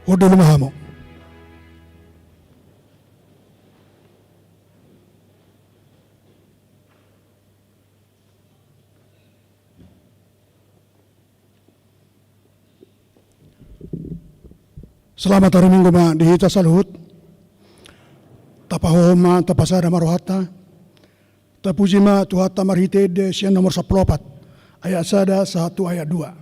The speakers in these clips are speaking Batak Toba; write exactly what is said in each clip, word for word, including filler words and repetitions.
Poda lima hamu. Selamat hari Minggu ma di hita saluhut. Tapahohom ma, tapasada ma rohanta. Tapuji ma Tuhanta marhite ende sian nomor sampulu opat, ayat sada sahat tu ayat dua.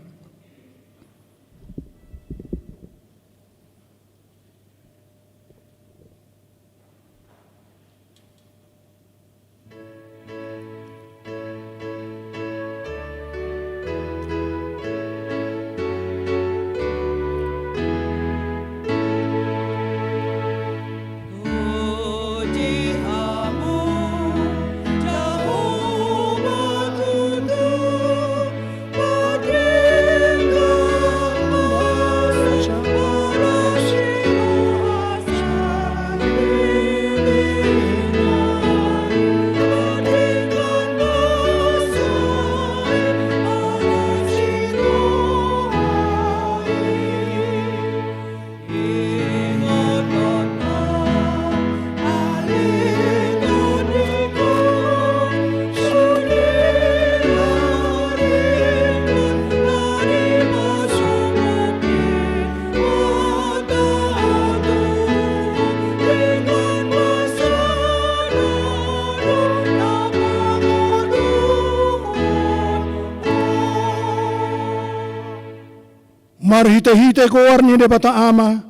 Marhitehite goar ni Debata Ama,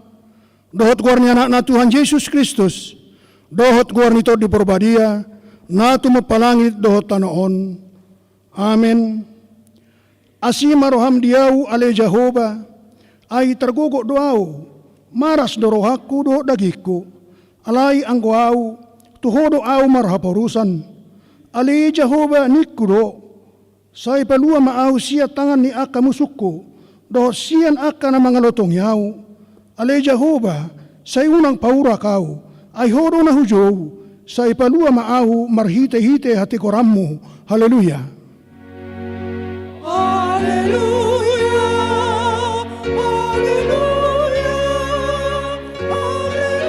dohot goar ni Anakna Tuhan Jesus Kristus, dohot goar ni Tondi Porbadia, na tumompa langit dohot tano on. Amen. Asi ma roham di ahu, ale Jahowa, ai targogo do ahu, maras do rohangku dohot dagingku, alai anggo ahu, tu Ho do ahu marhaporusan. Ale Jahowa, ningku do, sai palua ma ahu sian tangan ni angka musungku, dohot sian angka na mangalotongi ahu. Ale Jahowa, sai unang paurak ahu, ai Ho do na hujou, sai palua ma ahu marhitehite hatigoranmu. Haleluya. Haleluya, haleluya, haleluya.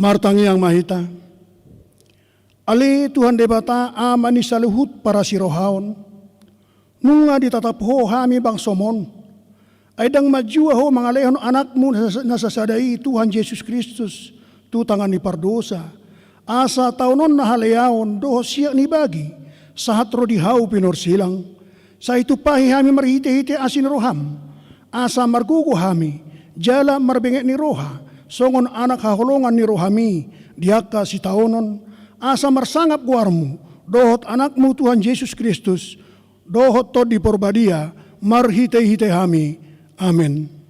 Martangiang ma hita. Ale Tuhan Debata, Ama ni saluhut parasirohaon, nunga ditatap Ho hami bangsom on. Ai ndang manjua Ho mangalehon Anakmu na sa-, na sasada i, Tuhan Jesus Kristus, tu tangan ni pardosa, asa taonon na haleaon dohot siat ni bagi sahat ro di hau pinorsilang. Sai tumpahi hami marhitehite asi ni roham, asa margogo hami jala marbenget ni roha songon anak haholongan ni rohami di angka sitaonon, asa marsangap goarmu dohot Anakmu Tuhan Jesus Kristus dohot Tondi Porbadia marhitehite hami. Amen.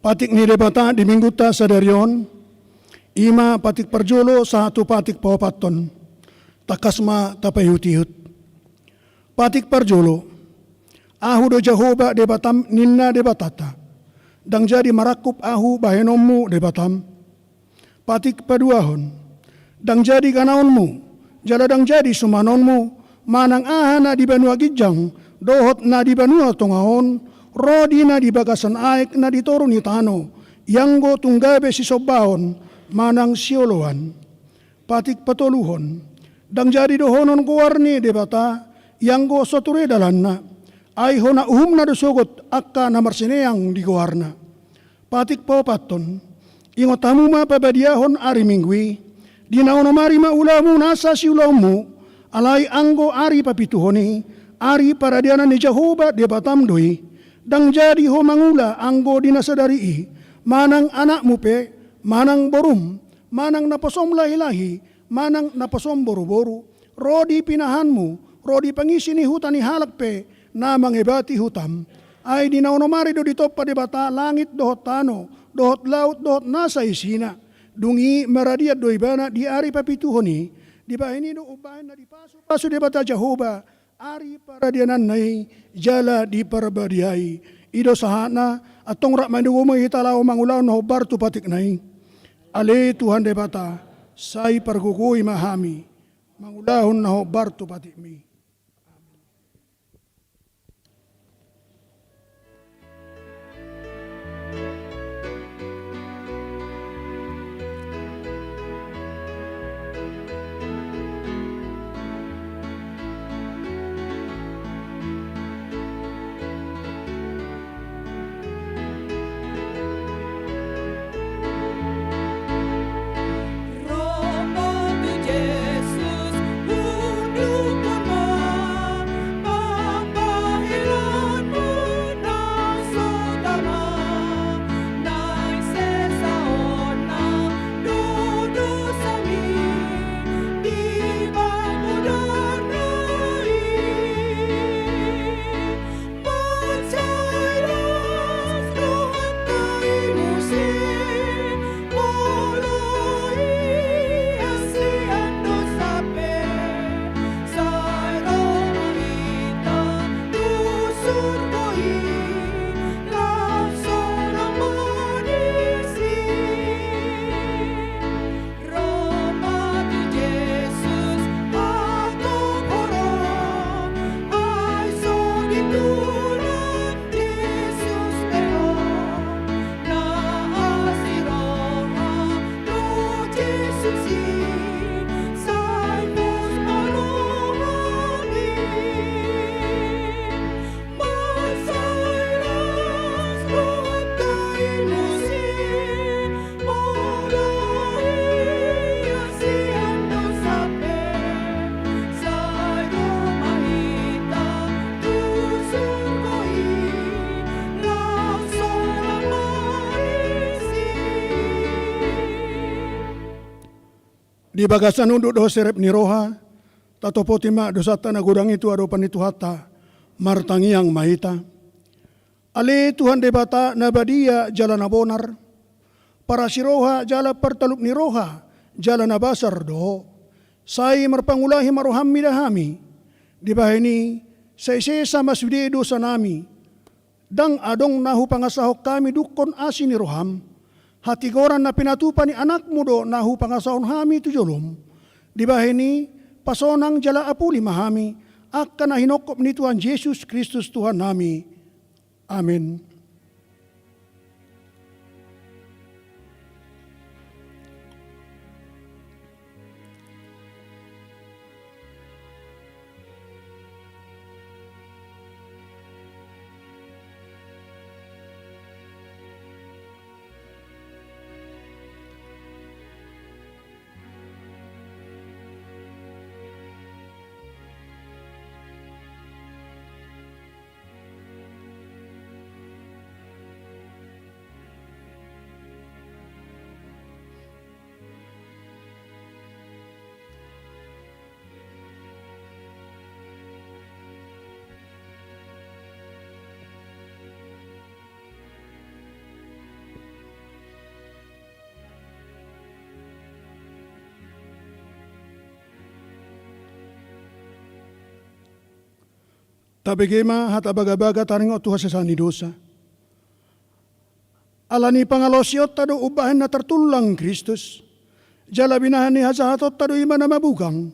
Patik ni Debata di Minggunta sadari on, i ma patik parjolo sahat tu patik paopathon. Tangkas ma tapaihutihut. Patik parjolo. Ahu do Jahowa Debatam, ninna Debatanta. Ndang jadi marangkup ahu bahenonmu Debatam. Patik paduahon. Ndang jadi ganaonmu, jala ndang jadi sumanonmu, manang aha na di banua ginjang, dohot na di banua tonga on, ro di na di bagasan aek na di toru ni tano, ianggo tung gabe sisombaon, manang sioloan. Patik patoluhon. Ndang jadi dohonon goar ni Debata, ianggo so ture dalanna, ai hona uhumna do sogot angka na marsineang di goarna. Patik paopathon. Ingot hamu ma pabadiahon ari Minggu i, di na onom ari ma ulamu nasa siulaonmu, alai anggo ari papituhon i, ari paradianan ni Jahowa Debatam do i. Ndang jadi ho mangula anggo di na sadari i, manang anakmu pe, manang borum, manang naposom lahilahi, manang naposom boruboru, ro di pinahanmu, ro di pangisi ni huta ni halak pe na mangebati hutam. Ai di na onom ari do ditompa Debata langit dohot tano, dohot laut dohot nasa isina. Dung i maradian do ibana di ari papituhon i. Dibahen i do umbahen na dipasupasu Debata Jahowa ari paradiananna i jala diparbadiai. I do sahatna, antong rap ma nian hita laho mangulahon na hombar tu patikna i. Ale Tuhan Debata, sai pargogoi ma hami mangulahon na hombar tu patikmi. Di bagasan unduk dohot serep ni roha, tatopoti ma dosanta na godang i tu adopan ni Tuhanta, martangiang ma hita. Ale Tuhan Debata na badia jala na bonar, parasi roha jala partalup ni roha jala na basar do Ho. Sai marpangulahi ma roham mida hami. Dibahen i, sai sesa ma sude dosanami. Ndang adong na hupangasahon hami dungkon asi ni roham. Hatigoran na pinatupa ni Anakmu do na hupangasahon hami tu jolom. Dibahen i, pasonang jala apuli ma hami, angka na hinongkop ni Tuhan Jesus Kristus Tuhannami. Amen. Tabege ma hata bagabaga taringot tu hasesaan ni dosa. Ala ni pangalaosionta do umbahen na tartullang Kristus, jala binahen ni hajahatonta do ibana mabugang,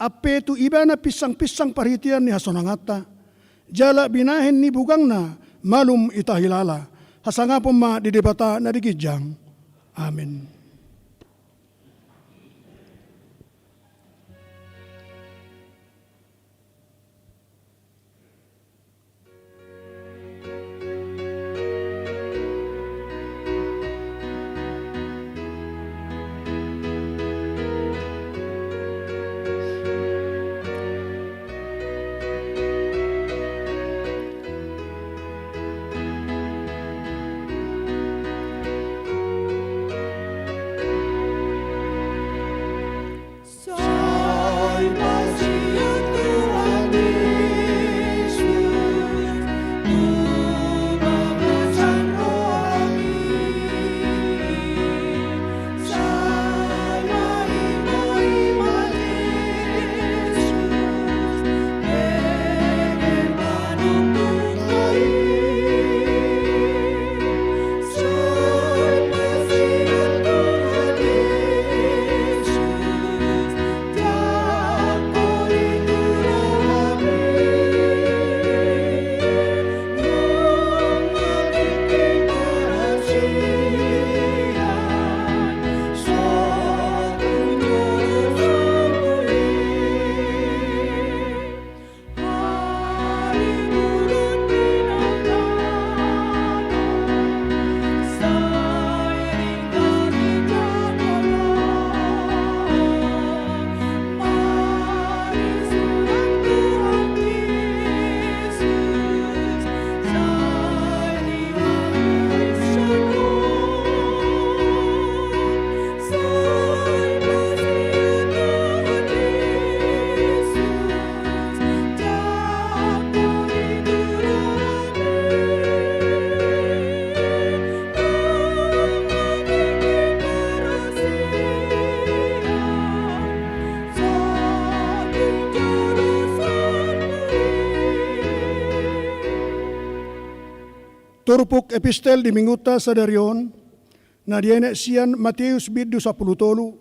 ampe tu ibana pinsangpinsang parhitean ni hasonanganta, jala binahen ni bugangna malum hita hilala. Hasangapon ma di Debata na di ginjang. Amen. Turpuk epistel di minggunta sadari on, na dienet sian Mateus bindu sampulu tolu,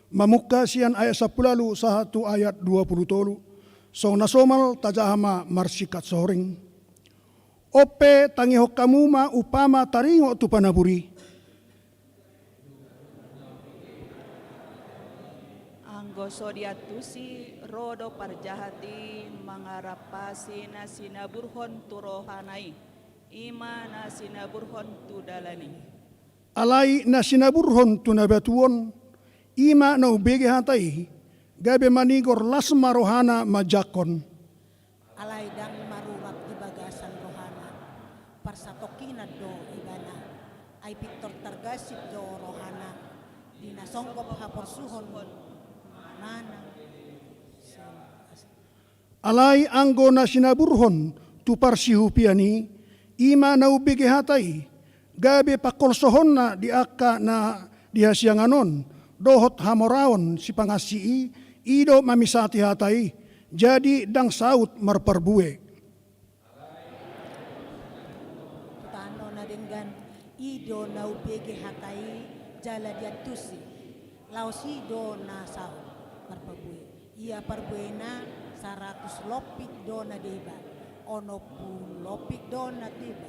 mamungka sian ayat sampulu ualu sahat tu ayat dua pulu tolu. Songon na somal tajaha ma marsingkat soring. On pe tangihon hamu ma umpama taringot tu panabur i. Anggo so diantusi, ro do parjahat i mangarampasi na sinaburhon tu rohana i, i ma na sinaburhon tu dalan i. Alai na sinaburhon tu na batu on, i ma na umbege hata i, gabe manigor las ma rohana manjangkon. Alai ndang marurap di bagasan rohana, parsatongkinan do ibana, ai pintor targasip do rohana, di na songgop haporsuhon manang. Alai anggo na sinaburhon tu parsihupian i, i ma na umbege hata i, gabe pangkolsohonna di angka na di hasiangan on, dohot hamoraon sipangansi i, i do mamisati hata i, jadi ndang saut marparbue. Tu tano na denggan, i do na umbege hata i jala diantusi. Laos i do na saut marparbue. Ia parbuena saratus lompit do na deba, onom pulu lompit do na deba,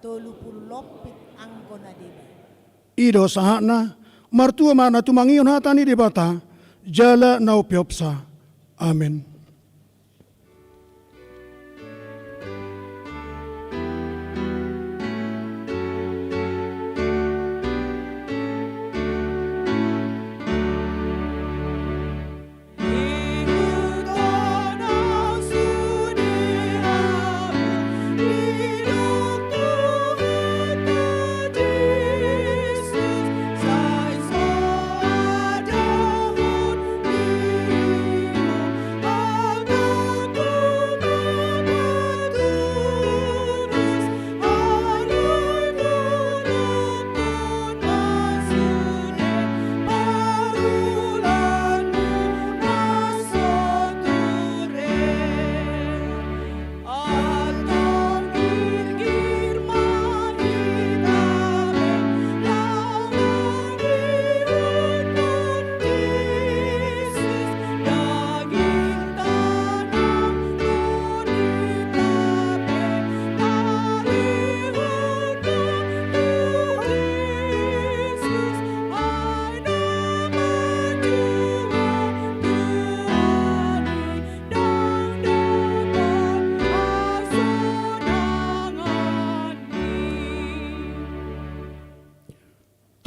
tolu pulu lompit anggo na deba. I do sahatna. Martua ma na tumangihon hata ni Debata, jala na umpeopsa. Amen.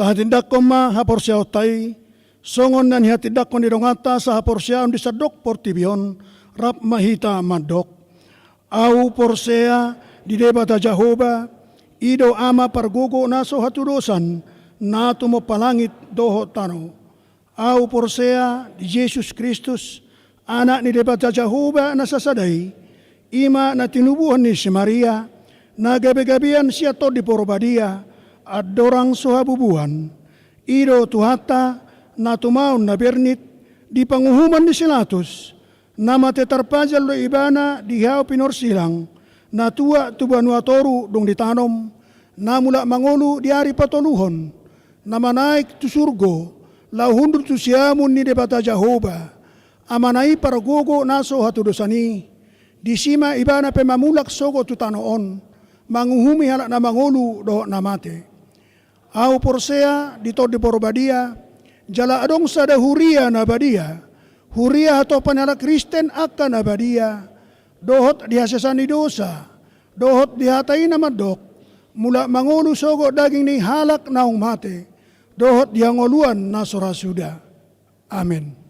Hatindangkon ma haporseaonta i, songon na nihatindangkon ni donganta sahaporseaon di sandok portibi on, rap ma hita mandok. Ahu porsea di Debata Jahowa, i do Ama pargogo na so hatudosan, na tumompa langit dohot tano. Ahu porsea di Jesus Kristus, Anak ni Debata Jahowa na sasada i, i ma na tinubuhon ni si Maria, na gabegabean sian Tondi Porbadia, andorang so habubuhan. I do Tuhanta, na tumaon na bernit, di panguhuman ni si Latus, na mate tarpajal do ibana di hau pinorsilang, na tuat tu banua toru dung ditanom, na mulak mangolu di ari patoluhon, na manaek tu surgo, laho hundul tu siamun ni Debata Jahowa, Amana i pargogo na so hatudosan i, disi ma ibana pe mamulak sogot tu tano on, manguhumi halak na mangolu dohot na mate. Ahu porsea di Tondi Porbadia, jala adong sada huria na badia, huria hatopan ni halak Kristen angka na badia, dohot di hasesaan ni dosa, dohot di hata i na mandok, mulak mangolu sogot daging ni halak naung mate, dohot di hangoluan na so ra suda. Amen.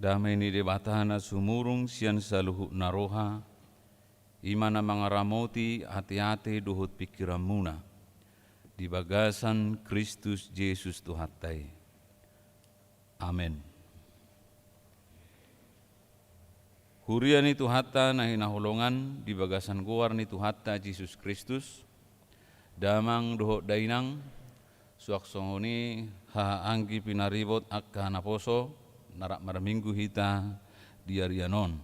Dame ni Debata na sumurung sian saluhut na roha, i ma na mangaramoti ateate dohot pingkiranmuna di bagasan Kristus Jesus Tuhanta i. Amen. Huria ni Tuhanta na hinaholongan, di bagasan goar ni Tuhanta Jesus Kristus, damang dohot dainang, suang songon i haha anggi pinaribot angka naposo na rap marminggu hita di arian on.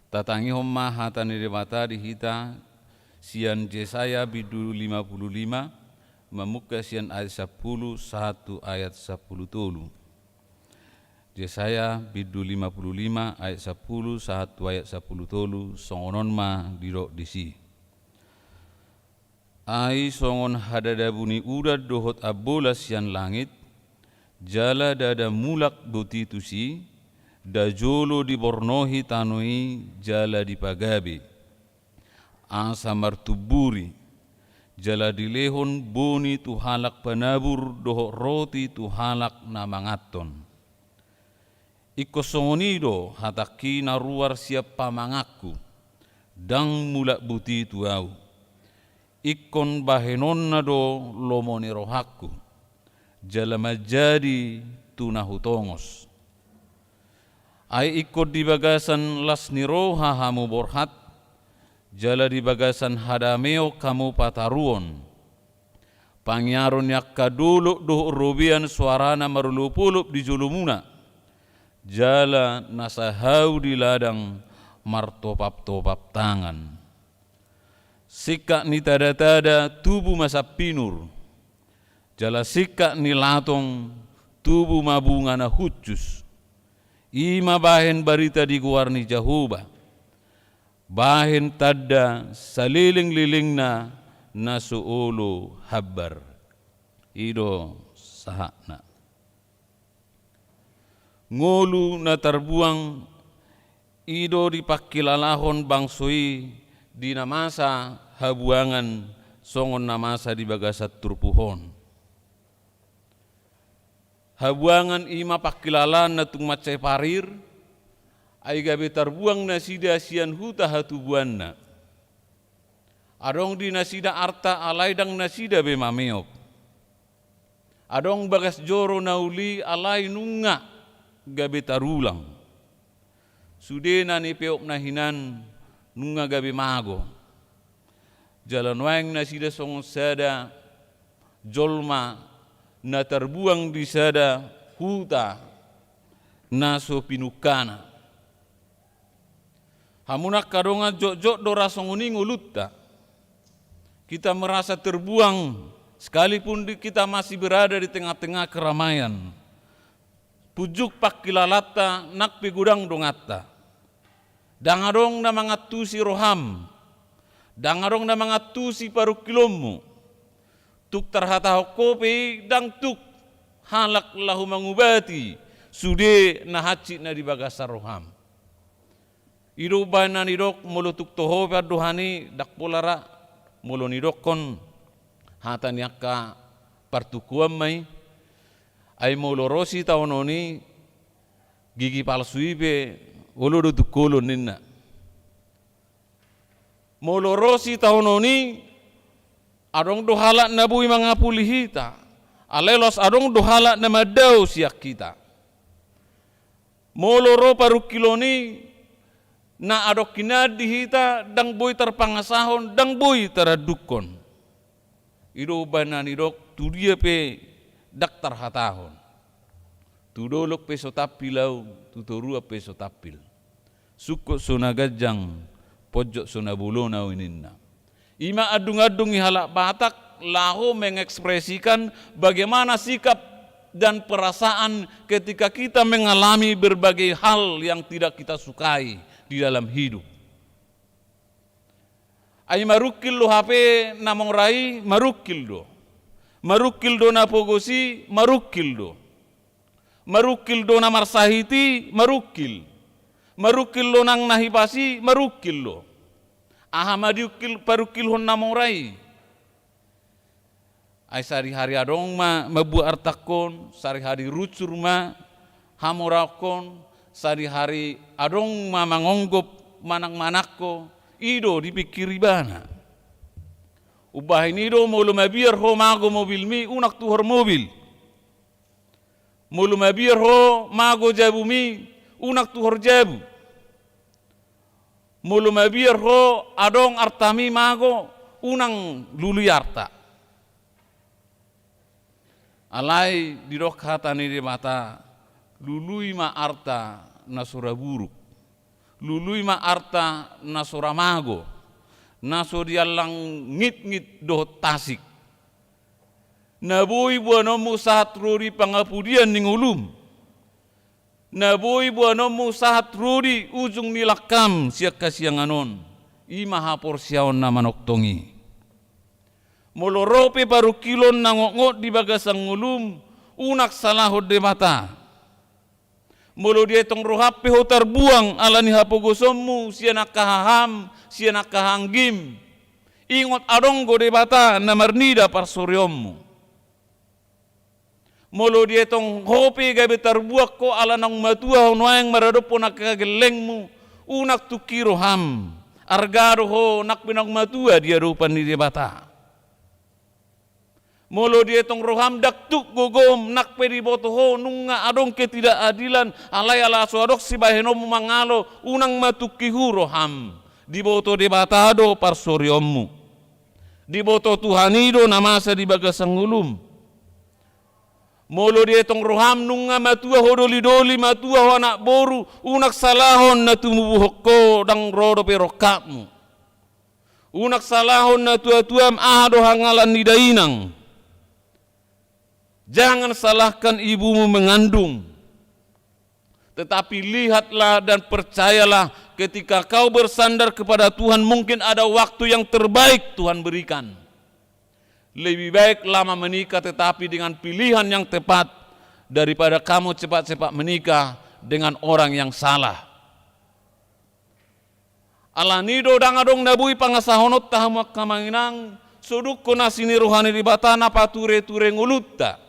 Tatangihon ma hata ni Debata di hita sian Jesaya bindu lima pulu lima, mamungka sian ayat sampulu sahat tu ayat sampulu tolu. Jesaya bindu lima pulu lima ayat sampulu sahat tu ayat sampulu tolu, songon on ma didok disi. Ai songon hadadabu ni udan dohot ambolas sian langit, jala ndada mulak boti tusi, nda jolo dibornohi tano i jala dipagabe, asa martumburi, jala dilehon boni tu halak panabur dohot roti tu halak na manganhon. Ingkon songon i do hatangki na ruar sian pamanganku, ndang mulak boti tu ahu. Ingkon bahenonna do lomo ni rohangku, jala manjadi tu na hutongos. Ai ingkon di bagasan las ni roha hamu borhat, jala di bagasan hadameon hamu pataruon. Pangiaron ni angka dolok dohot robean soarana marolopolop di jolomuna, jala nasa hau di ladang martopaptopap tangan. Singkat ni tadatada tubu ma sampinur, jala singkat ni latong tubu ma bunga na hushus. I ma bahen barita di goar ni Jahowa, bahen tanda salelenglelengna na so olo hambar. I do sahatna. Ngolu na tarbuang i do dipangkilalahon bangso i di na masa habuangan songon na masa di bagasan turpuk on. Habuangan i ma pangkilalaan na tung mansai parir, ai gabe tarbuang nasida sian huta hatubuanna. Adong di nasida arta alai ndang nasida be mameop. Adong bagas joro na uli alai nunga gabe tarulang. Sude na nipeopna hinan nunga gabe mago. Jala nuaeng nasida songon sada jolma na tarbuang di sada huta na so pinungkana. Hamu angka dongan, jotjot do ra songon i ngolunta. Kita merasa terbuang, sekalipun di, kita masih berada di tengah-tengah keramaian. Punjung pangkilalanta nang pe godang donganta. Ndang adong na mangantusi roham. Ndang adong na mangantusi parungkilonmu. Tung tarhatahon ho pe i ndang tuk halak laho mangubati sude na hansit na di bagasan roham. I do umbahen na nidok, molo tung toho pe andohan i ndang pola ra molo nidokkon hata ni angka partungkoan ma i. Ai molo ro sitaonon i, gigi palsu i pe olo do tungkolon ninna. Molo ro sitaonon i, adong do halak na boi mangapuli hita. Alai laos adong do halak na mandao sian hita. Molo ro parungkilon i, na adong hinan di hita ndang boi tarpangasahon, ndang boi tarandungkon. I do umbahen na nidok, tu dia pe ndang tarhatahon. Tu dolok pe so tampil ahu, tu toruan pe so tampil. Sungkot so na ganjang, ponjot so na bolon ahu, ninna. I ma andungandung ni halak Batak laho mengekspresikan bagaimana sikap dan perasaan ketika kita mengalami berbagai hal yang tidak kita sukai di dalam hidup. Ai marungkil do hape na mora i, marungkil do. Marungkil do na pogos i, marungkil do. Marungkil do na marsahit i, marungkil. Marungkil do nang na hipas i, marungkil do. Aha ma diungkil, parungkilhon na mora i? Ai sari-sari adong ma mambuat artangkon, sari-sari runsur ma hamoraonkon, sadihari adong ma mangonggop manang manangko, i do dipingkiri ibana. Umbahen i do molo mabiar ho mago mobilmi, unang tuhor mobil. Molo mabiar ho mago jabumi, unang tuhor jabu. Molo mabiar ho adong artami mago, unang lului arta. Alai didok hata ni Debata, lului ma arta na so ra buruk, lului ma arta na so ra mago, na so diallang ngitngit dohot tasik. Na boi boanonmu sahat ro di pangapudian ni ngolum. Na boi boanonmu sahat ro di ujung ni langkam sian hasiangan on. I ma haporseaon na manongtong i. Molo ro pe parungkilon na ngotngot di bagasan ngolum, unang salahon Debata. Molo dietong roham pe ho tarbuang ala ni hapogosonmu sian angka haham, sian angka haanggim, ingot adong do Debata na marnida parsoreonmu. Molo dietong ho pe gabe tarbuang ho ala naung matua ho nuaeng maradophon angka gellengmu, unang tungki roham. Arga do ho nang pe naung matua di adopan ni Debata. Molo dietong roham ndang tuk gogom, nang pe diboto ho nunga adong ketidakadilan, alai ala so adong sibahenonmu mangalo, unang ma tungki hu roham. Diboto Debata do parsoreonmu. Diboto Tuhan i do na masa di bagasan ngolum. Molo dietong roham nunga matua ho dolidoli, matua ho anak boru, unang salahon na tumubuhon ho, ndang ro dope rongkapmu. Unang salahon na tuatuam, aha do hangalan ni dainang. Jangan salahkan ibumu mengandung. Tetapi lihatlah dan percayalah, ketika kau bersandar kepada Tuhan, mungkin ada waktu yang terbaik Tuhan berikan. Lebih baik lama menikah tetapi dengan pilihan yang tepat daripada kamu cepat-cepat menikah dengan orang yang salah. Alani do ndang adong na boi pangasahononta hamu angka amang inang, so dungkon asi ni roha ni Debata na patureture ngolunta.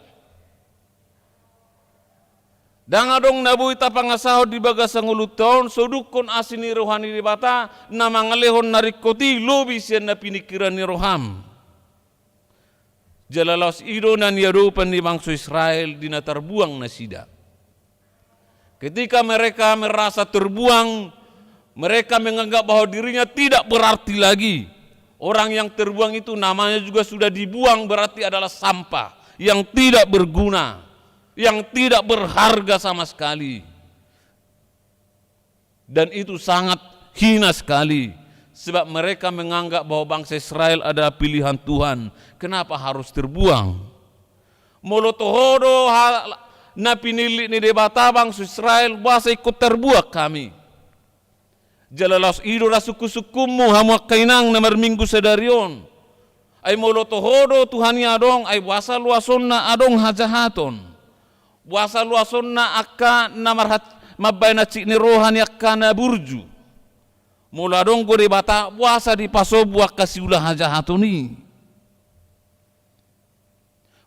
Ndang adong na boi tapangasahon di bagasan ngolunta on, so dungkon asi ni roha ni Debata na mangalehon na ringkot i lobi sian na piningkiran ni roham. Jala laos i do na niadopan ni bangso Israel di na tarbuang nasida. Ketika mereka merasa terbuang, mereka menganggap bahwa dirinya tidak berarti lagi. Orang yang terbuang itu namanya juga sudah dibuang, berarti adalah sampah yang tidak berguna, yang tidak berharga sama sekali. Dan itu sangat hina sekali, sebab mereka menganggap bahwa bangsa Israel adalah pilihan Tuhan. Kenapa harus terbuang? Molo toho do ha-, na pinillit ni Debata bangso Israel, boasa ingkon tarbuang hami? Jala laos i do ra sungkunsungkunmu hamu angka inang na marminggu sadari on. Ai molo toho do Tuhan i adong, ai boasa luasonna adong hajahaton? Boasa luasonna angka na marhat-, mambahen hansit ni roha ni angka na burju? Molo adong do Debata, boasa dipasombu angka siula hajahaton i?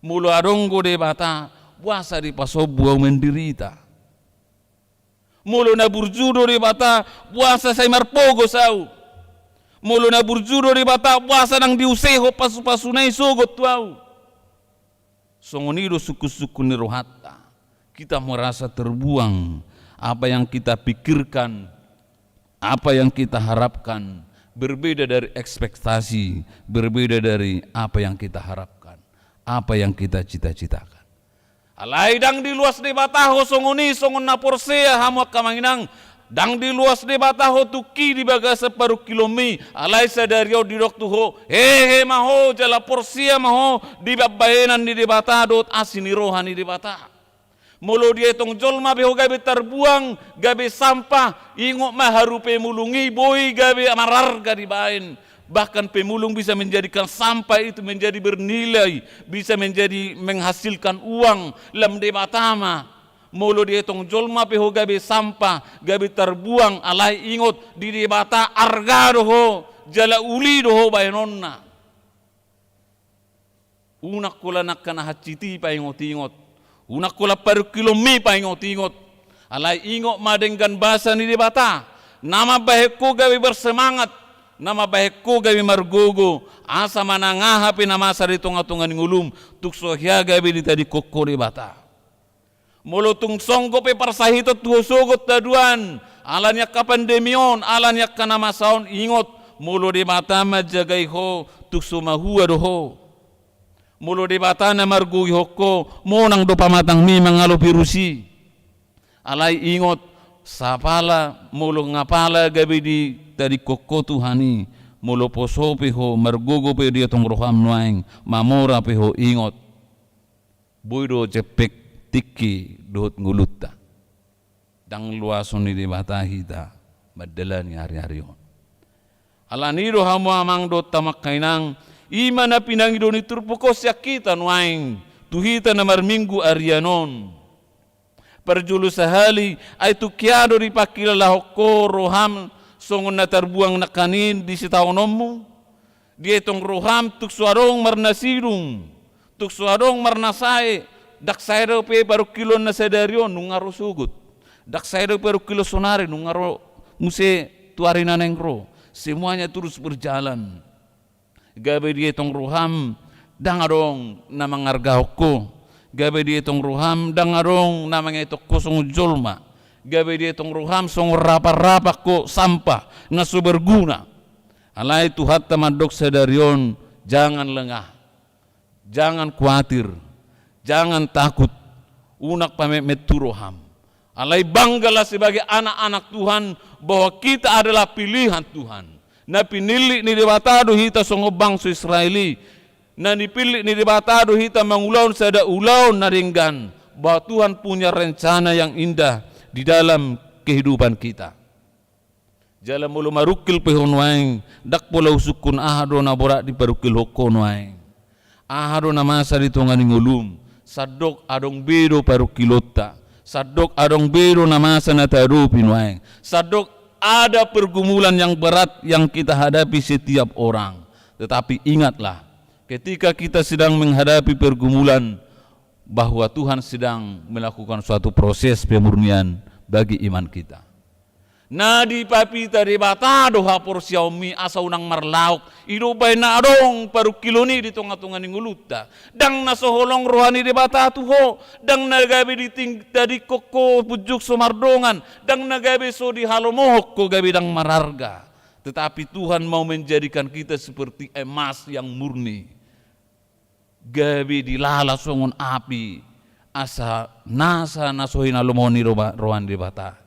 Molo adong do Debata, boasa dipasombu ahu menderita? Molo na burju do Debata, boasa sai marpogos ahu? Molo na burju do Debata, boasa ndang diusehon pasupasuna i sogot tu ahu? Songon i do sungkunsungkun ni rohanta. Kita merasa terbuang, apa yang kita pikirkan, apa yang kita harapkan berbeda dari ekspektasi, berbeda dari apa yang kita harapkan, apa yang kita cita-citakan. Alai ndang diluas Debata ho songon i, songon na porsea hamu angka amang inang, ndang diluas Debata ho tungki di bagasan parungkilonmi, alai sadari on didok tu ho, hehe ma ho, jala porsea ma ho di pambahenan ni Debata dohot asi ni roha ni Debata. Molo dietong jolma pe ho gabe tarbuang, gabe sampah, ingot ma haru pemulung i boi gabe mararga dibahen. Bahkan pemulung bisa menjadikan sampah itu menjadi bernilai, bisa menjadi menghasilkan uang, lam Debata ma. Molo dietong jolma pe ho gabe sampah, gabe tarbuang, alai ingot, di Debata arga do ho, jala uli do ho bahenonna. Unang holan angka na hansit i paingotingot. Unang holan parungkilonmi paingotingot. Alai ingot ma denggan basa ni Debata, na mambahen ho gabe bersemangat, na mambahen ho gabe margogo, asa manang aha pe na masa di tonga-tonga ni ngolum, tung so hea gabe ditadingkon ho Debata. Molo tung songgop pe parsahiton tu ho sogot haduan, ala ni angka pandemi on, ala ni angka na masa on, ingot, molo Debata manjagai ho, tung so mahua do ho. Molo Debata na margogoi ho, monang do pamatangmi mangalo virus i. Alai ingot, sapala molo nga pala gabe ditadingkon ho Tuhan i, molo poso pe ho, margogo pe dietong roham nuaeng, mamora pe ho, ingot, boi do jempek tingki dohot ngolunta. Ndang luason ni Debata hita mandalani ari-ari on. Alani do hamu amang dohot hamu angka inang, i ma na pinangido ni turpuk on sian hita nuaeng, tu hita na marminggu arian on. Parjolo sahali, ai tung hea do dipangkilalahon ho roham songon na tarbuang nangkaning di sitaononmu? Dietong roham tung so adong marnasidung, tung so adong marnasae, ndang sae dope parungkilon na sadari on, nunga ro sogot. Ndang sae dope parungkilon sonari, nunga ro muse tu ari na naeng ro. Semuanya terus berjalan. Gabe dietong roham ndang adong na mangargahon ho. Gabe dietong roham ndang adong na mangetong ho songon jolma. Gabe dietong roham songon rapan-rapan ho, sampah na so berguna. Alai Tuhanta mandok sadari on, jangan lengah, jangan kuatir, jangan takut, unang pametmet tu roham. Alai banggalah sebagai anak-anak Tuhan, bahwa kita adalah pilihan Tuhan. Na pinillit ni Debata do hita songon bangso Israel i. Na pinillit ni Debata do hita mangulahon sada ulaon na denggan, bahwa Tuhan punya rencana yang indah di dalam kehidupan kita. Jala molo marungkil pe ho nuaeng, ndang pola husungkun aha do na borat diparungkilhon ho nuaeng. Aha do na masa di tonga ni ngolum, sandok adong be do parungkilonta, sandok adong be do na masa na tahadopi nuaeng, sandok ada pergumulan yang berat yang kita hadapi setiap orang. Tetapi ingatlah, ketika kita sedang menghadapi pergumulan, bahwa Tuhan sedang melakukan suatu proses pemurnian bagi iman kita. Na dipapita Debata do haporseaonmi asa unang marlaok, i do umbahen na adong parungkilon i di tonga-tonga ni ngolunta. Ndang na so holong roha ni Debata tu ho, ndang na gabe diting-, tadingkon ho punjung so mardongan, ndang na gabe so dihalomohon ho gabe ndang mararga. Tetapi Tuhan mau menjadikan kita seperti emas yang murni. Gabe dilala songon api, asa nasa na so hinalomohon ni roha-, roha ni Debata.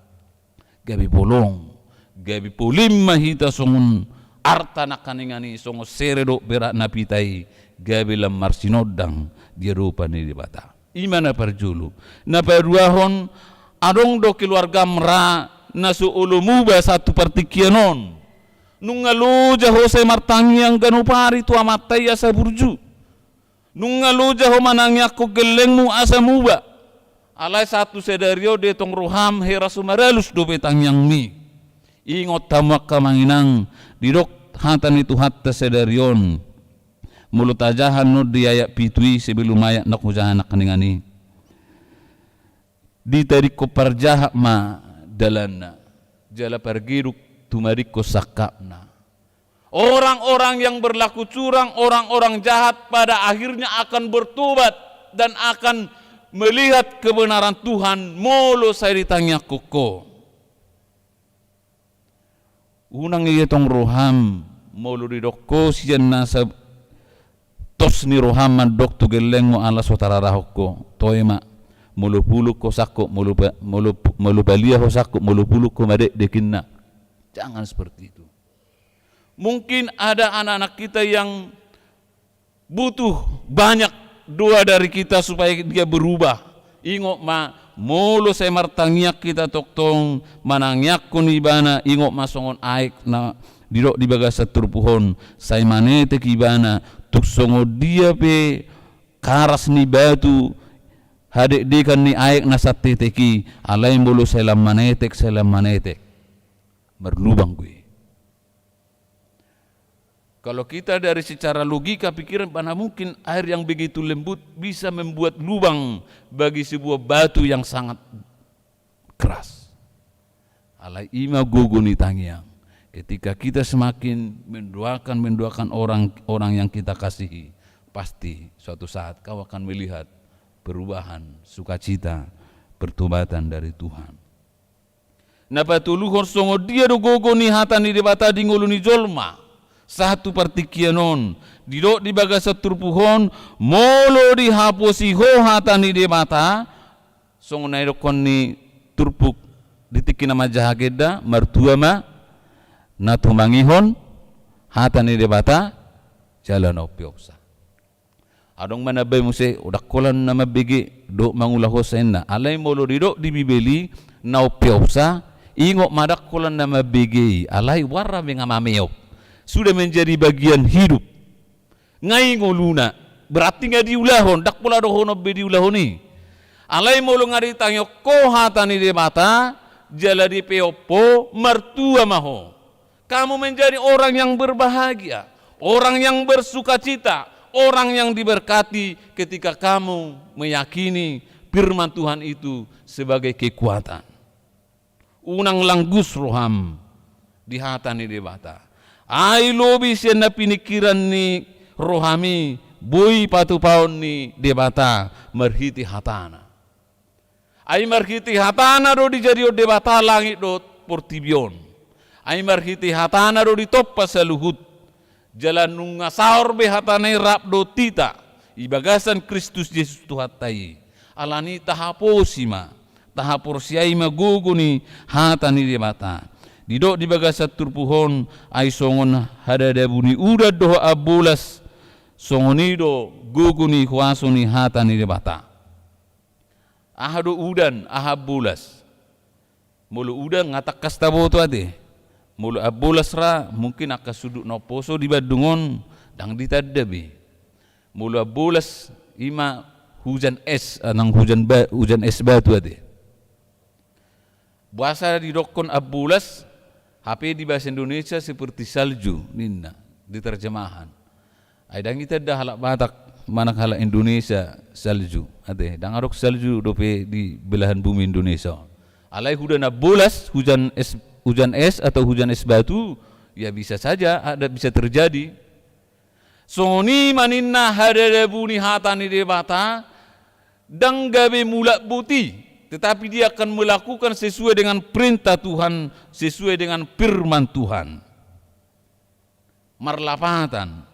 Gabe bolong, gabe polim ma hita songon arta nangkaningan i, songon sere dohot perak na pita i, gabe lam marsinondang di adopan ni Debata. I ma na parjolo. Na paduahon, adong do keluargam ra na so olo muba sahat tu partingkian on. Nunga loja ho sai martangiang ganup ari tu Amanta i asa burju. Nunga loja ho manangiangkon gellengmu asa muba. Alai sahat tu sadari on dietong roham hera sumaralus dope tangiangmi. Ingot hamu angka amang inang, didok hata ni Tuhanta sadari on. Molo tajaha annon di ayat pitu i sebelum ayat na hujaha nangkaningan i. Ditadingkon parjahat ma dalanna, jala pargeduk tumadingkon sangkapna. Orang-orang yang berlaku curang, orang-orang jahat pada akhirnya akan bertobat dan akan melihat kebenaran Tuhan molo sai ditangiangkon ho. Unang ietong roham, molo didok ho sian nasa tos ni roham mandok tu gellengmu ala so tararahon ho, toe ma, molo pulung ho sangkop, molo pa-, molo pu-, molo palia ho sangkop, molo pulung ho madekdek inna. Jangan seperti itu. Mungkin ada anak-anak kita yang butuh banyak doa dari kita supaya dia berubah. Ingot ma, molo sai martangiang hita tongtong manangiangkon ibana, ingot ma songon aek na didok di bagasan turpuk on, sai manetek ibana, tung songon dia pe karas ni batu, hadekdekan ni aek na santetek i, alai molo sai lam manetek, sai lam manetek, marlubang do i. Kalau kita dari secara logika pikiran, mana mungkin air yang begitu lembut bisa membuat lubang bagi sebuah batu yang sangat keras. Alai i ma gogo ni tangiang. Ketika kita semakin mendoakan, mendoakan orang, orang yang kita kasihi, pasti suatu saat kau akan melihat perubahan, sukacita, pertobatan dari Tuhan. Na patoluhon, songon dia do gogo ni hata ni Debata di ngolu ni jolma sahat tu partingkian on. Didok di bagasan turpuk on, molo dihaposi ho hata ni Debata, songon na didokkon ni turpuk di tingki na manjaha genda, martua ma na tumangihon hata ni Debata jala na umpeopsa. Adong ma na mambaen muse, ndang holan na mambege dohot mangulahonsa, inna. Alai molo didok di Bibel i na umpeopsa, ingot ma, ndang holan na mambege i, alai warra be nga mameop. Sudah menjadi bagian hidup. Nga i ngoluna, berarti nga diulahon, ndang pola dohonon be diulahon i. Alai molo nga ditangihon ho hata ni Debata jala dipeop ho, martua ma ho. Kamu menjadi orang yang berbahagia, orang yang bersukacita, orang yang diberkati ketika kamu meyakini firman Tuhan itu sebagai kekuatan. Unang langgus roham di hata ni Debata. Ai lobi sian na piningkiran ni rohami boi patupaon ni Debata marhite hatana. Ai marhite hatana do dijadihon Debata langit dohot portibi on. Ai marhite hatana do ditompa saluhut. Jala nunga saor be hatana i rap dohot hita di bagasan Kristus Jesus Tuhanta i. Alani i tahaposi ma, tahaporseai ma gogo ni hata ni Debata. Didok di bagasan turpuk on, ai songon hadadabu ni udan dohot ambolas, songon i do gogo ni huaso ni hata ni Debata. Aha do udan, aha ambolas? Molo udan nga tangkas taboto ate. Molo ambolas ra, mungkin angka sundut na umposo di Bandung on ndang ditanda be. Molo ambolas, i ma hujan es, ah, nang hujan ba-, hujan es batu ate. Boasa didokkon ambolas, hape di bahasa Indonesia seperti salju ninna di terjemahan. Ai ndang itanda halak Batak manang halak Indonesia salju ate, ndang adong salju dope di belahan bumi Indonesia. Alai udan ambolas, hujan es, hujan es atau hujan es batu, ya bisa saja ada, bisa terjadi. Songon i ma ninna hadadabu ni hata ni Debata, ndang gabe mulak boti, tetapi dia akan melakukan sesuai dengan perintah Tuhan, sesuai dengan firman Tuhan. Marlapatan,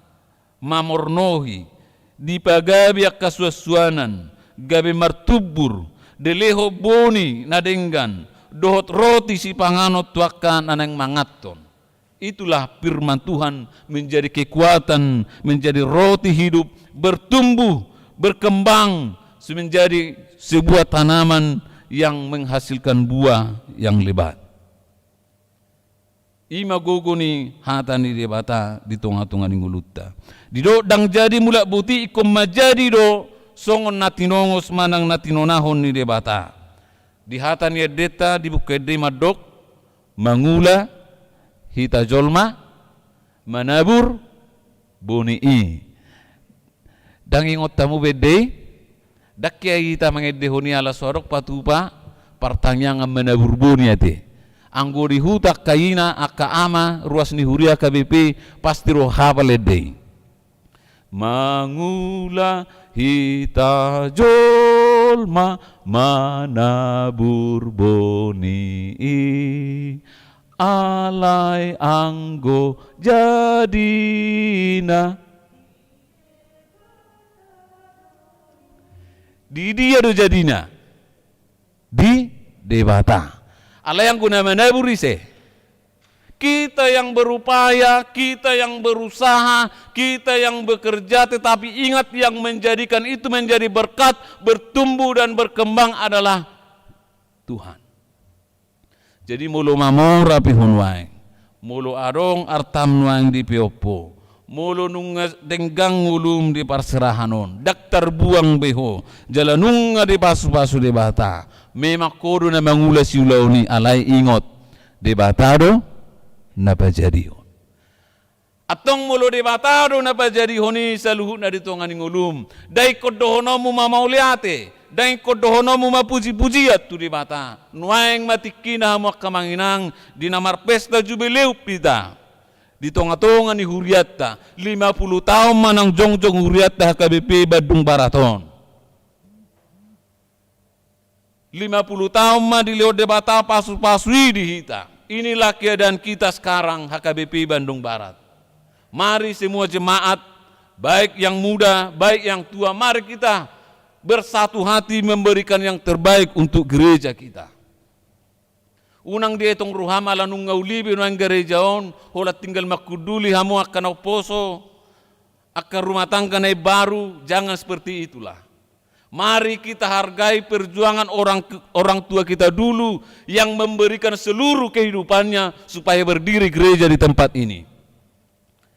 mamornohi, dipagabe angka suansuanan, gabe martumbur, dilehon boni na denggan, dohot roti sipanganon tu angka na naeng manganhon. Itulah firman Tuhan menjadi kekuatan, menjadi roti hidup, bertumbuh, berkembang, menjadi sebuah tanaman yang menghasilkan buah yang lebat. I ma gogo ni hata ni Debata di tongatonga ni ngolunta. Didok ndang jadi mulak boti, ingkon manjadi do songon na tinongos manang na tinonahon ni Debata. Di hata ni endenta di Buku Ende mandok, mangula hita jolma, manabur boni i. Ndang ingot hamu be ende i? Ndang hea hita mangendehon i ala so adong patupa partangiangan manabur boni ate. Anggo di huta angka ina, angka ama, ruas ni huria H K B P, pasti ro hapal ende i. Mangula hita jolma manabur boni i, alai anggo jadina. Di dia do jadina? Di Debata. Alai anggo na manabur ise? Kita yang berupaya, kita yang berusaha, kita yang bekerja, tetapi ingat, yang menjadikan itu menjadi berkat, bertumbuh dan berkembang adalah Tuhan. Jadi molo mamora pe ho nuaeng, molo adong artam nuaeng dipeop ho, molo nunga denggan ngolum di parserahan on, ndang tarbuang be ho, jala nunga dipasupasu Debata, memang ho do na mangula siulaon i, alai ingot, Debata do na pajadihon. Antong molo Debata do na pajadihon i saluhutna di tonga ni ngolum, ndang ingkon dohononmu ma mauliate, Ndang ingkon dohononmu ma puji-pujian tu Debata. Nuaeng ma tingkina hamu angka amang inang di na marpesta jubileum hita. Di tonga-tonga ni hurianta, lima puluh taon manang jongjong hurianta H K B P Bandung Barat on. Lima puluh taon ma dilehon Debata pasu-pasu i di hita. Inilah keadaan kita sekarang H K B P Bandung Barat. Mari semua jemaat, baik yang muda, baik yang tua, mari kita bersatu hati memberikan yang terbaik untuk gereja kita. Unang dietong roham ala nunga uli be nuaeng gareja on, holan tinggal mangkunduli hamu angka na umposo, angka rumah tangga na imbaru, jangan seperti itulah. Mari kita hargai perjuangan orang, orang tua kita dulu yang memberikan seluruh kehidupannya supaya berdiri gereja di tempat ini.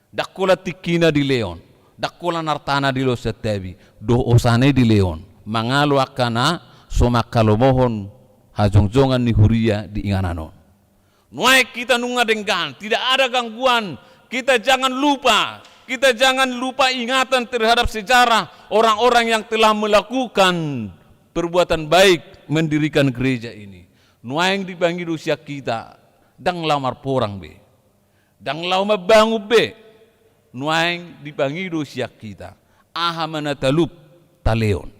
Ndang holan tingkina dilehon, ndang holan artana dilehon santabi, dohot hosana i dilehon, mangalo angka na so mangkalomohon hajongjongan ni huria di inganan on. Nuaeng hita nunga denggan, tidak ada gangguan. Kita jangan lupa, kita jangan lupa ingatan terhadap sejarah orang-orang yang telah melakukan perbuatan baik mendirikan gereja ini. Nuaeng dipangido sian hita, ndang laho marporang be. Ndang laho mambangun be. Nuaeng dipangido sian hita, aha ma na talup talehon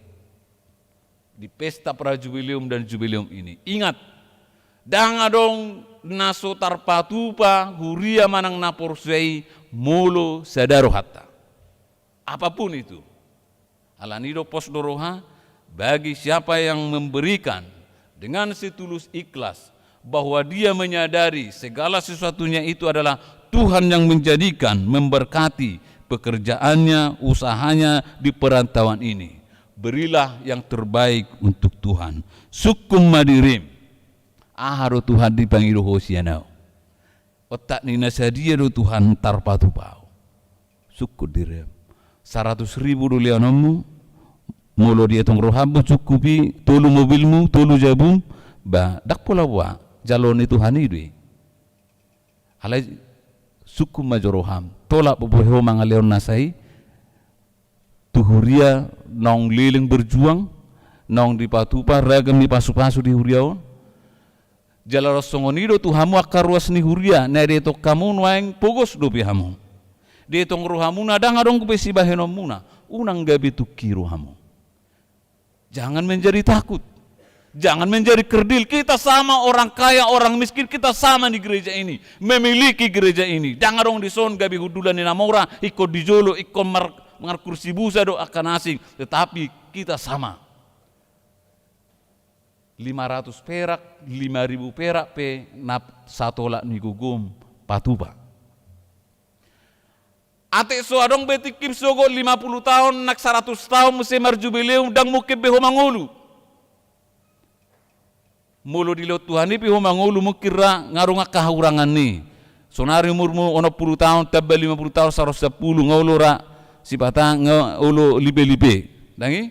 di pesta prajubileum dan jubileum ini. Ingat, ndang adong na so tarpatupa huria manang na porsea i molo sada rohanta. Apapun itu. Alani do pos do roha, bagi siapa yang memberikan dengan setulus ikhlas, bahwa dia menyadari segala sesuatunya itu adalah Tuhan yang menjadikan, memberkati pekerjaannya, usahanya di perantauan ini. Berilah yang terbaik untuk Tuhan. Sungkun ma dirim. Aha do Tuhan dipangido ho sian ahu? Otak ni na sadia do Tuhan tarpatupa ahu? Sungkun dirim. Saratus ribu do lehononmu, molo dietong roham do cukup i, tolu mobilmu, tolu jabum, ba, ndang pola boha, jaloon ni Tuhan i do i. Alai sungkun ma jo roham, tolap bope ho mangalehon nasa i, tu huria naung leleng berjuang, naung dipatupa ragam ni pasu-pasu di huria on. Jala ro songon i do tu hamu angka ruas ni huria, na dietong hamu nuaeng pogos dope hamu. Dietong rohamuna ndang adong dope sibahenonmuna, unang gabe tungki rohamu. Jangan menjadi takut. Jangan menjadi kerdil. Kita sama orang kaya, orang miskin, kita sama di gereja ini. Memiliki gereja ini. Ndang adong dison gabe hundulan ni na mora, ingkon di jolo, ingkon mar-, markursi busa do angka na asing. Tetapi kita sama. Lima ratus perak, lima ribu perak pe na satolap ni gogom patupa. Atik so adong be tingkim sogot lima puluh taon, nang saratus taon muse marjubileum, ndang mungkin be ho mangolu. Molo dilehon Tuhan i pe ho mangolu mungkin ra, nga adong angka hahurangan ni. Sonari umurmu onom puluh taon, tamba lima puluh taon, saratus sampulu, nga olo ra, sipata nga olo lipe-lipe. Ndang i?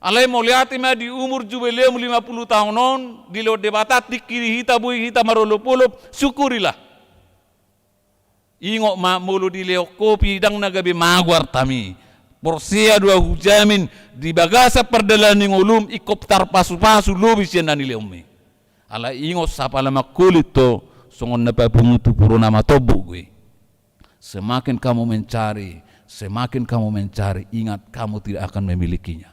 Alai mauliate ma di umur jubileum lima puluh taon on, dilehon Debata tingki di hita, boi hita marolop-olop, syukurilah. Ingot ma, molo dilehon ho pe ndang na gabe mago artam i. Porsea do ahu hujamin, di bagasan pardalanan ni ngolum ingkon tarpasu-pasu lobi sian na nilehonmi. Alai ingot, sapala mangkolit ho, songon na papungu tu puru na matombuk do i. Semakin kamu mencari, semakin kamu mencari, ingat, kamu tidak akan memilikinya.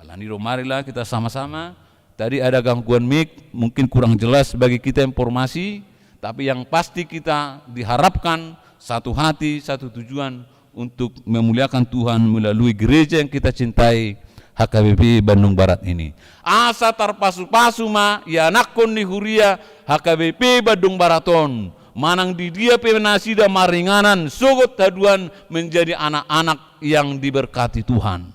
Alani do, marilah kita sama-sama. Tadi ada gangguan mic, mungkin kurang jelas bagi kita informasi, tapi yang pasti kita diharapkan satu hati, satu tujuan untuk memuliakan Tuhan melalui gereja yang kita cintai, H K B P Bandung Barat ini. Asa tarpasu-pasu ma ianakhon ni huria H K B P Bandung Barat on, manang di dia pe nasida maringanan, sogot haduan menjadi anak-anak yang diberkati Tuhan.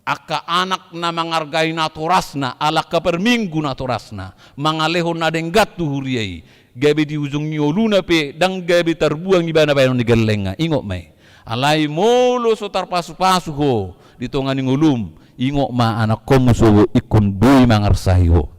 Angka anak na mangargai natorasna, ala angka parminggu natorasna, mangalehon na denggan tu huria i, gabe di ujung ni ngoluna pe ndang gabe tarbuang ibana bahenon ni gellengna, ingot ma i. Alai molo so tarpasu-pasu ho di tonga ni ngolum, ingot ma, anakhonmu sogot ingkon boi mangarsahi ho.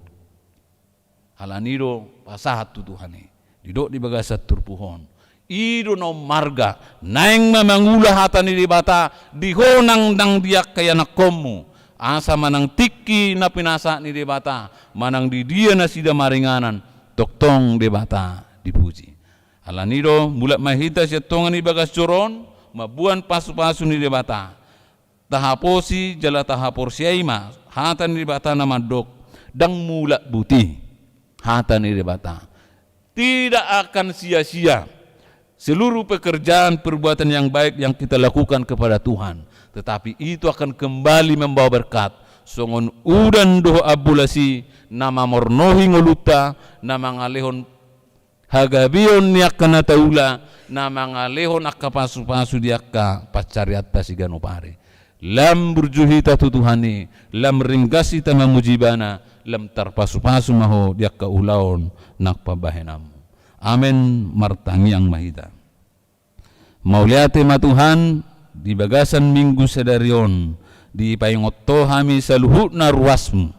Alani do pasahat tu Tuhan i. Didok di bagasan turpuk on, i do na ummarga, naeng ma mangula hata ni Debata di ho nang, nang di angka ianakhonmu. Asa manang tingki na pinasahat ni Debata, manang di dia nasida maringanan, tongtong Debata dipuji. Alani do, mulak ma hita sian tonga ni bagas joro on, mamboan pasupasu ni Debata. Tahaposi jala tahaporseai ma hata ni Debata na mandok, ndang mulak boti hata ni Debata. Tidak akan sia-sia seluruh pekerjaan perbuatan yang baik yang kita lakukan kepada Tuhan, tetapi itu akan kembali membawa berkat. Songon udan dohot ambulas i na mamornohi ngolunta, na mangalehon hagabeon ni angka na taula, na mangalehon angka pasupasu di angka pansarianta siganup ari. Lam burju hita tu Tuhan i, lam ringgas hita mamuji Ibana, lam tarpasupasu ma ho di angka ulaon nang pambahenanmu. Amen. Martangiang ma hita. Mauliate ma Tuhan, di bagasan Minggu sadari on, dipaingot Ho hami saluhutna ruasmu,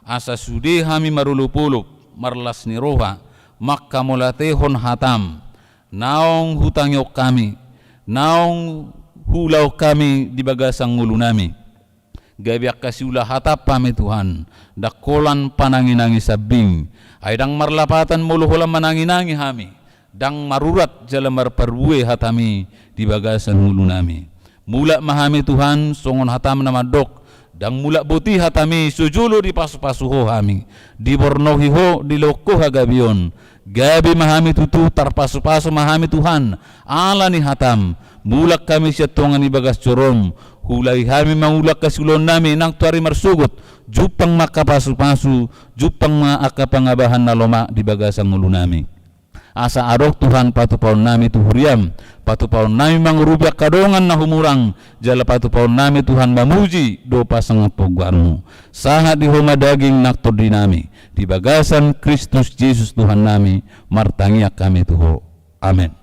asa sude hami marolopolop, marlas ni roha, manghamauliatehon hataM, naung hutangihon hami, naung huulahon hami di bagasan ngolunami. Gabe angka siula hataM hami Tuhan, ndang holan pananginangi sambing. Ai ndang marlapatan molo holan mananginangi hami, ndang marurat jala marparbue hataMi di bagasan ngolunami. Mulak ma hami Tuhan, songon hataM na mandok, ndang mulak boti hataMi, so jolo dipasupasu Ho hami, dibornohi Ho, dilehon Ho hagabeon. Gabe ma hami tutu, tarpasupasu ma hami Tuhan, ala ni hataM. Mulak hami sian tonga ni bagas joroM, huulai hami mangula angka siulaonnami nang tu ari marsogot, jumpang ma angka pasupasu, jumpang ma angka pangabahan na lomak di bagasan ngolunami. Asa adong Tuhan patupaonnami tu huriaM, patupaonnami mangurupi angka dongan na humurang, jala patupaonnami Tuhan mamuji dohot pasangaphon goarMu. Sahat di Ho ma daging nang tondinami, di bagasan Kristus Jesus Tuhannami, martangiang hami tu Ho. Amen.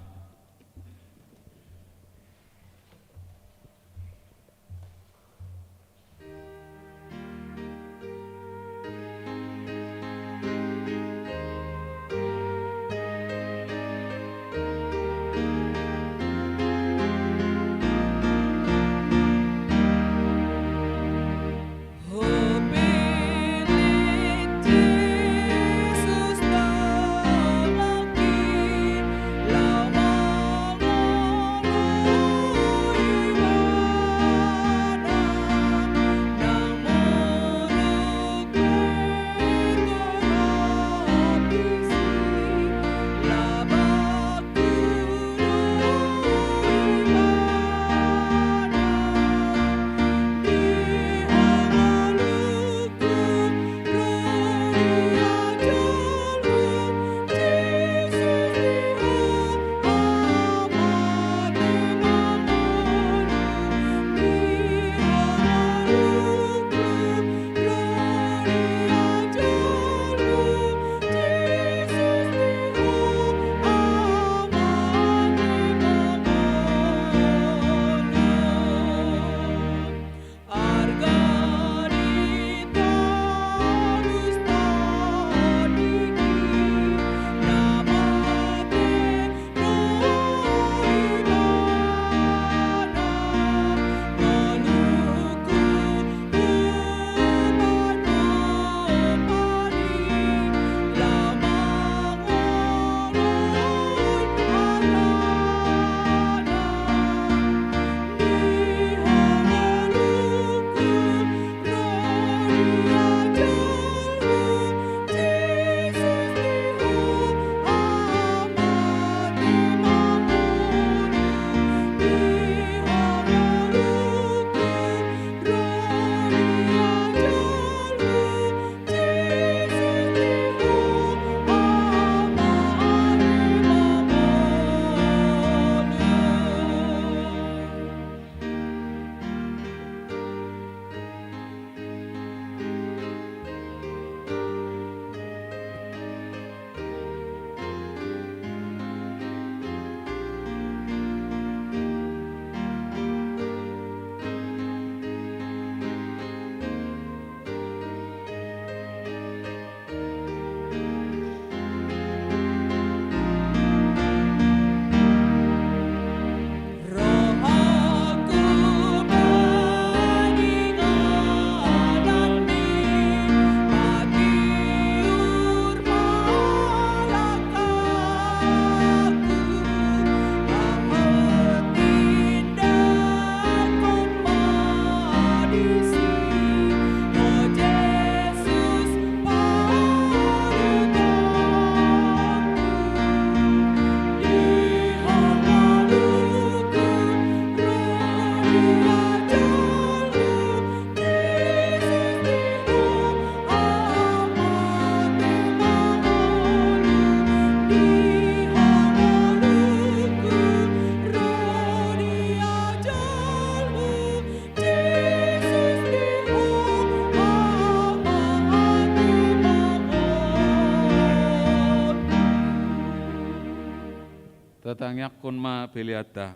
Angkon ma peleanta.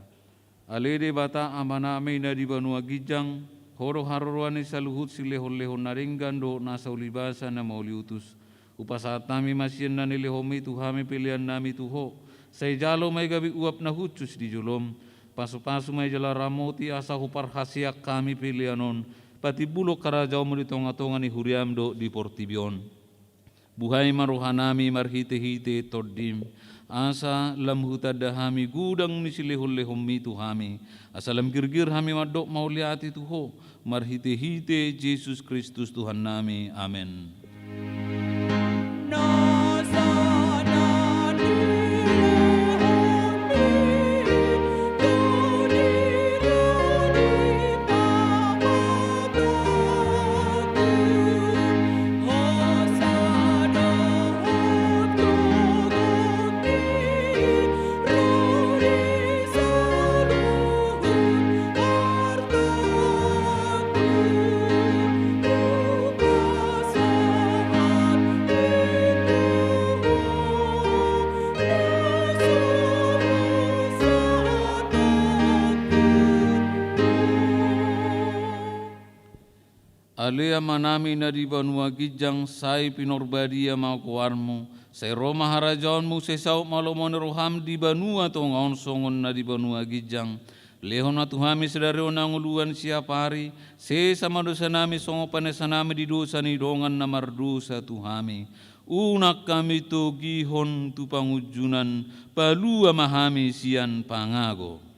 Ale Debata Amanami na di banua ginjang, Ho do haroroan ni saluhut silehon-lehon na denggan dohot nasa ulibasa na mauliutus. Hupasahat hami ma sian na nilehonMi tu hami peleannami tu Ho. Sai jalo ma i gabe uap na hushus di joloM. Pasu-pasu ma i jala ramoti asa huparhaseang hami pelean on patimbulhon harajaonMu di tonga-tonga ni huriaM dohot di portibi on. Buhai ma rohanami marhite-hite TondiM, asa lam hutanda hami godang ni silehon-lehonMi tu hami, asa lam girgir hami mandok mauliate tu Ho, marhite-hite Jesus Kristus Tuhannami. Amen. Ale Amanami na di banua ginjang, sai pinarbadia ma goarMu, sai ro ma harajaonMu, sai saut ma lomo ni rohaM di banua tonga on songon na di banua ginjang. Lehon ma tu hami sadari on hangoluan siapari, sesa ma dosanami songon panesanami di dosa ni dongan na mardosa tu hami. Unang hami togihon tu pangunjunan, palua ma hami sian pangago.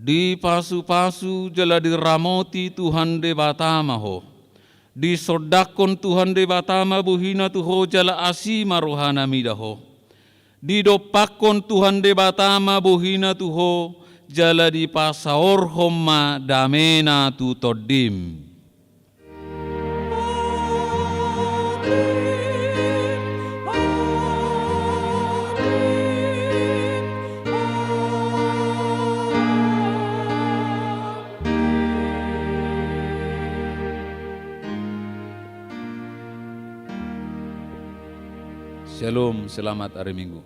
Dipasu-pasu jala diramoti Tuhan Debata ma ho. Disondangkon Tuhan Debata ma bohina tu ho jala asi ma rohana mida ho. Didompakkon Tuhan Debata ma bohina tu ho jala dipasaorhon ma damena tu tondim. Shalom, selamat hari Minggu.